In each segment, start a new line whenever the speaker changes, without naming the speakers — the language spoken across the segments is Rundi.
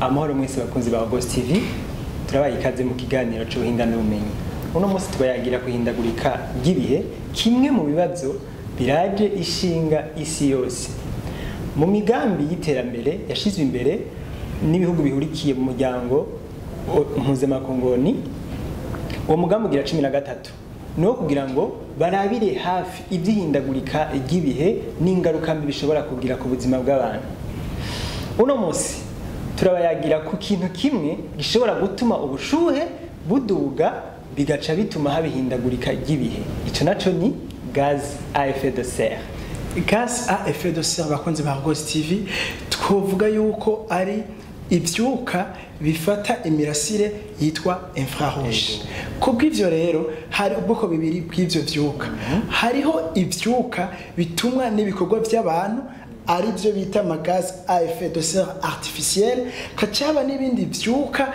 Amahoro mwese bakunzi ba Ghost TV, turabaye ikaze mu kiganiro cy'ubuhinga n'ubumenyi. Uno munsi tubayagira kuhindagurika ry'ibihe, kimwe mu bibazo biraje ishinga isi yose. Mu migambi y'iterambere yashizwe imbere n'ibihugu bihurikiye mu muryango mpuzamakongoni, uwo mugambi ugira 13 no kugira ngo barabire hafi ibyihindagurika ry'ibihe n'ingaruka mbi bishobora kugira ku buzima bw'abantu. Uno munsi turabayagira ku kintu kimwe gishobora gutuma ubushuhe buduga bigaca bituma habihindagurika ry'ibihe. Ico naco ni gaz à effet de serre.
Gaz à effet de serre, bakunzi ba Ghost TV, twovuga yuko ari ivyuka bifata imirasire yitwa infrarouge. Kubw'ivyo rero hari ubwoko bibiri bw'ivyo vyuka. Hariho ivyuka bitumwa n'ibikorwa by'abantu, ari byo bita amagazi à effet de serre artificiel, kacaba n'ibindi vyuka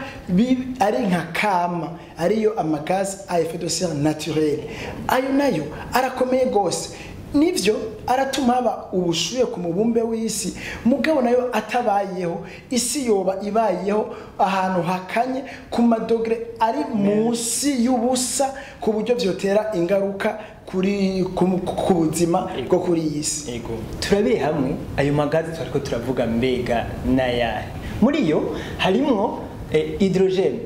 ari nka kama, ariyo amagazi à effet de serre naturel. Ayo nayo arakomeye gose, nivyo aratuma haba ubushuye ku mubumbe w'isi, mugabo nayo atabayeho isi yoba ibayeho ahantu hakanye ku madogre ari munsi y'ubusa, ku buryo vyotera ingaruka kuri ku buzima bwo kuri iyi si.
Ego, turabire hamwe ayo magazi twariko turavuga mbega n'ayahe. Muri yo harimwo hydrogène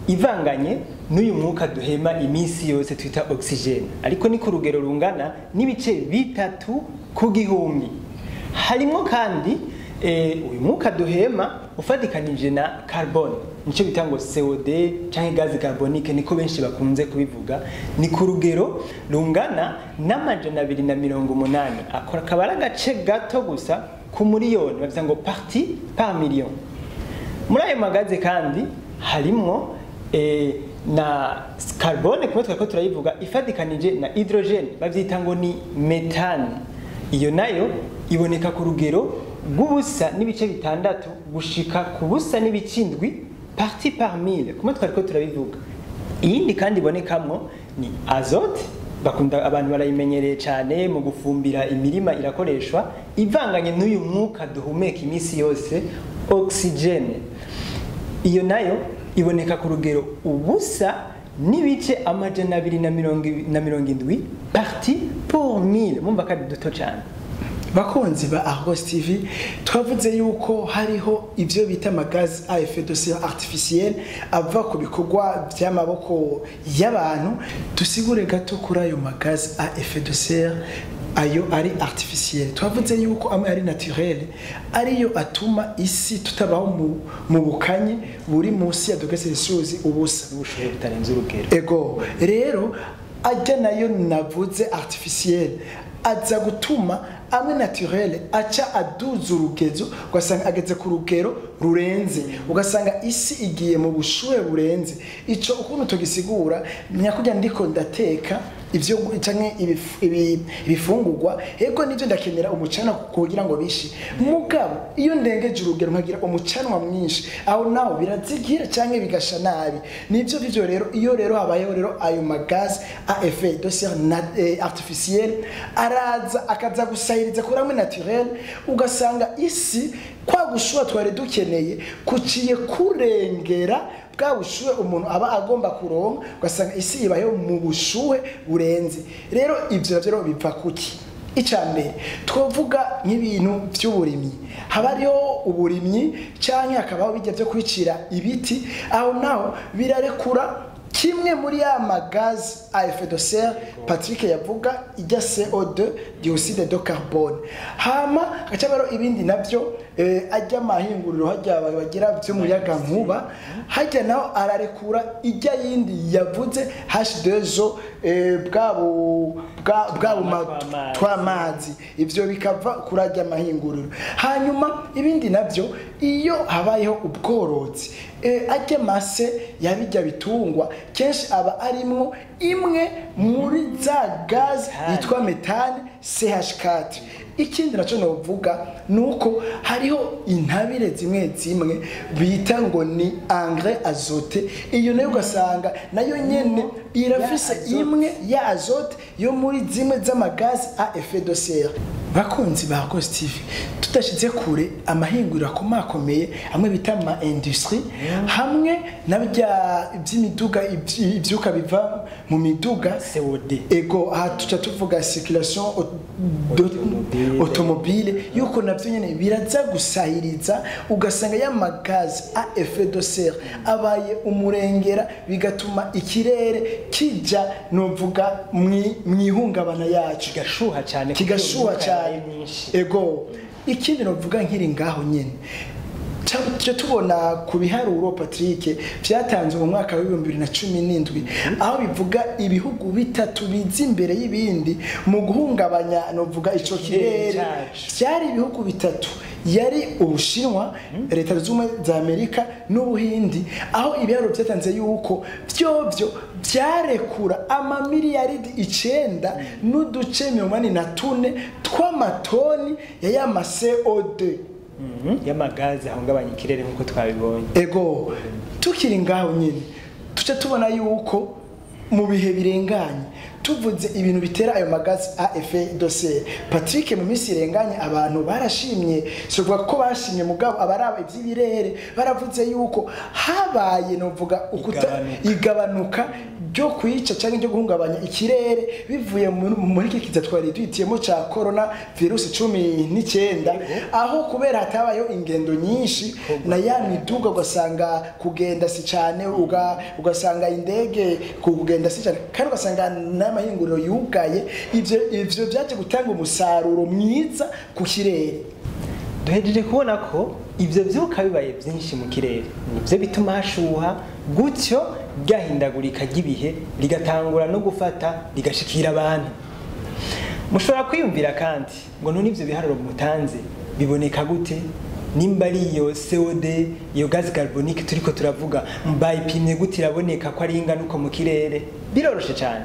ivanganye n'uyu mwuka duhema iminsi yose twita oxygène, ariko ni ku rugero rungana n'ibice 3 ku gihumbi. Harimwo kandi uyu mwuka duhema ufatikanije na carbone, nico bita ngo CO2 canke gaz carbonique, niko benshi bakunze kubivuga, ni ku rugero rungana n'280, akora kabara gace gato gusa ku miliyoni, bavuga ngo partie par million. Muri ayo magaze kandi harimwo na carbone kumwe twako turayivuga ifatikanije na hydrogène, bavyita ngo ni methane. Iyo nayo iboneka ku rugero rw'ubusa n'ibice 6 gushika ku busa n'ibice 7 partie par mille, kumwe twariko turabivuga. Iyindi kandi ibonekamwo ni azote, bakunda abantu barayimenyereye cyane mu gufumbira imirima, irakoreshwa ivanganye n'uyu mwuka duhumeka iminsi yose oxygène. Iyo nayo iboneka ku rugero ubusa n'ibice 270 partie pour mille, mumva kandi duto cyane.
Bakunzi ba Argos TV, twavuze yuko hariho ivyo bita amagazi à effet de serre artificiel ava ku bikorwa by'amaboko y'abantu. Dusigure gato kuri ayo magazi à effet de serre ayo ari artificiel. Twavuze yuko amwe ari naturel, ariyo atuma isi tutabaho mu bukanye buri munsi ya degré Celsius ubusa,
ubushuhe butarenze urugero.
Ego rero ajya nayo navuze artificiel aza gutuma amwe naturel aca aduza urugezo, ugasanga ageze ku rugero rurenze, ugasanga isi igiye mu bushuhe burenze. Ico ukuntu tugisigura nyakujya ndiko ndateka ivyo canke ibifungurwa, ego nivyo ndakenera umucanwa kugira ngo bishi, mugabo iyo ndengeje urugero nkagira umucanwa mwinshi, aho naho birazigira canke bigasha nabi. Nivyo vivyo rero iyo rero habayeho rero ayo magazi à effet de serre artificiel araza akaza gusahiriza kuri amwe naturel, ugasanga isi kwa gushuha twari dukeneye kuciye kurengera bwa bushuhe umuntu aba agomba kuronka, ugasanga isi ibayeho mu bushuhe burenze. Rero ivyo navyo biva kuki? Icambere twovuga nk'ibintu by'uburimyi, haba hariho uburimyi canke hakabaho bijya byo kwicira ibiti, aho naho birarekura kimwe muri ya magazi à effet de serre Patrick yavuga, ijya CO2, dioxyde de carbone. Hama hacabaro ibindi navyo ajya amahinguriro hajya bagira by'umuyaga nkuba, hajya naho ararekura ijya yindi yavuze H2O, bwabo twamazi, ivyo bikava kurajya amahinguriro. Hanyuma ibindi navyo iyo habayeho ubworozi, ajya mase yabijya bitungwa kenshi aba arimwo imwe muri za gaz yitwa methane CH4. Ikindi naco novuga nuko hariho intabire zimwe zimwe bita ngo ni engrais azote, iyo nayo ugasanga nayo nyene irafise imwe ya azote yo muri zimwe z'amagazi à effet de serre. Bakunzi ba Rwose TV, tudashize kure amahinguriro akomakomeye amwe bita ama industrie, hamwe na bya by'imiduga, ibyuka biva mu miduga
CO2.
Ego, aha tuca tuvuga circulation automobile, yuko navyo nyene biraza gusahiriza, ugasanga ya magazi à effet de serre abaye umurengera, bigatuma ikirere kija novuga mwihungabana yacu,
kigashuha cyane,
kigashuha cyane. Ego, ikindi novuga nkiri ngaho nyene, tujya tubona ku biharuro Patrick byatanzwe mu mwaka wa 2017, aho bivuga ibihugu bitatu biza imbere y'ibindi mu guhungabanya novuga ico kirere. Byari ibihugu bitatu, yari Ubushinwa, Leta Zunze Ubumwe za Amerika n'Ubuhindi, aho ibiharuro byatanze yuko vyovyo byarekura amamiliyaridi 9.84 tw'amatoni ya yama CO2
y'amagazi ahungabanya ikirere nk'uko twabibonye.
Ego, tukiri ngaho nyine tuce tubona yuko mu bihe birenganye tuvuze ibintu bitera ayo magazi à effet de serre, Patrick, mu minsi irenganye abantu barashimye, sivuga ko bashimye mugabo abaraba iby'ibirere baravuze yuko habaye novuga igabanuka ryo kwica cyangwa ryo guhungabanya ikirere bivuye muri iki kiza twari duhitiyemo ca corona virus 19, aho kubera hatabayeho ingendo nyinshi na ya miduga, ugasanga kugenda si cyane, ugasanga indege kugenda si cyane, kandi ugasanga n'amahinguriro yugaye. Ivyo byaje gutanga umusaruro mwiza ku kirere.
Duhejeje kubona ko ivyo vyuka bibaye byinshi mu kirere nivyo bituma hashuha, gutyo ryahindagurika ry'ibihe rigatangura no gufata rigashikira abantu. Mushobora kwiyumvira kandi ngo none ivyo biharuro mutanze biboneka gute? Nimba ari iyo CO2, iyo gaz carbonique turiko turavuga, mbayipimye gute iraboneka ko ari ingana uko mu kirere? Biroroshe cyane.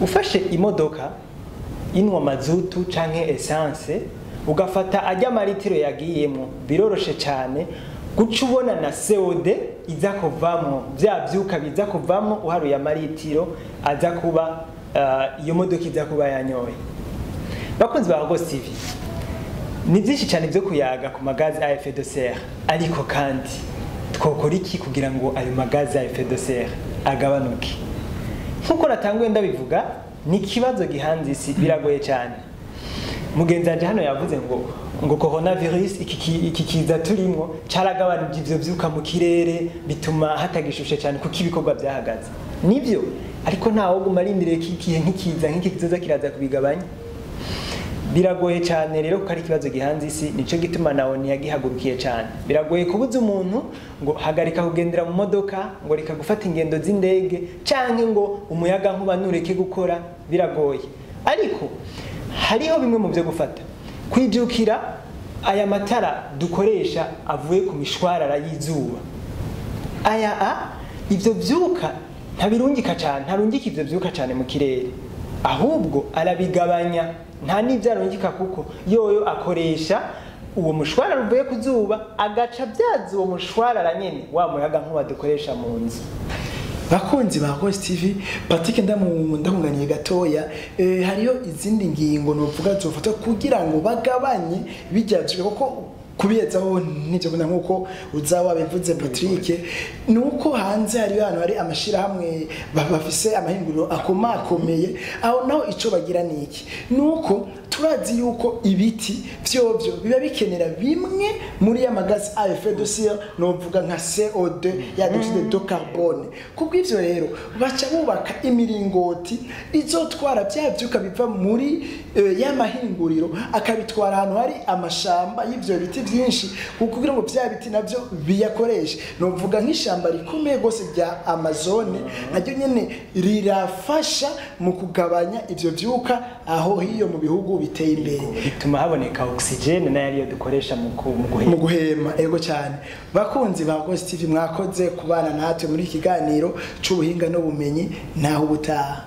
Ufashe imodoka inwa mazutu canke essence, ugafata ajya maritiro yagiyemo, biroroshe cyane guca ubona na CO2 iza kuvamo, bya byuka biza kuvamo uharuye amaritiro aza kuba iyo modoka iza kuba yanyoye. Bakunzi ba Rwose TV, ni byinshi cyane byo kuyaga ku magazi à effet de serre, ariko kandi twokora iki kugira ngo ayo magazi à effet de serre agabanuke? Nkuko natanguye ndabivuga, ni ikibazo gihanze isi, biragoye cyane. Mugenzi wanje hano yavuze ngo coronavirus iki kiza turimo caragabanije ivyo vyuka mu kirere, bituma hatagishushe cyane kuko ibikorwa byahagaze. Nivyo, ariko ntawo guma arindiriye kikiye nkikiza nk'iki kizoza kiraza kubigabanya. Biragoye cyane rero kuko ari ikibazo gihanze isi, nico gituma nawo ntiyagihagurukiye cyane. Biragoye kubuza umuntu ngo hagarika kugendera mu modoka, ngo reka gufata ingendo z'indege, canke ngo umuyaga nkuba nureke gukora, biragoye. Ariko hariho bimwe mu byo gufata, kwijukira aya matara dukoresha avuye ku mishwarara y'izuba. Aya ivyo vyuka ntabirungika cyane, ntarungika ivyo vyuka cyane mu kirere, ahubwo arabigabanya, nta n'ibyo arungika, kuko yoyo akoresha uwo mushwarara uvuye ku zuba, agaca byaza uwo mushwarara nyene wa muyaga nkuba dukoresha mu nzu.
Bakunzi ba Rwose TV, Patrick ndahunganiye gatoya, hariyo izindi ngingo novuga zofata kugira ngo bagabanye bijya kuko kubiyezaho nivyo kuna nkuko uza wabivuze Patrick, nuko hanze hariyo ahantu hari amashirahamwe bafise amahinguriro akomakomeye, aho naho ico bagira niki nuko turazi yuko ibiti vyovyo biba bikenera bimwe muri ya magazi à effet de serre, novuga nka CO2 ya dioxyde de carbone. Kubw'ivyo rero baca bubaka imiringoti izotwara bya vyuka biva muri ya mahinguriro, akabitwara ahantu hari amashamba y'ivyo biti byinshi, kugira ngo bya biti navyo biyakoreshe. Novuga nk'ishamba rikomeye gose rya Amazone naryo nyene rirafasha mu kugabanya ivyo vyuka aho hiyo mu bihugu biteye imbere,
bituma haboneka oxygene nayo ariyo dukoresha mu
guhema. Ego cyane. Bakunzi ba Rwose TV, mwakoze kubana natwe muri iki kiganiro c'ubuhinga n'ubumenyi, naho ubutaha.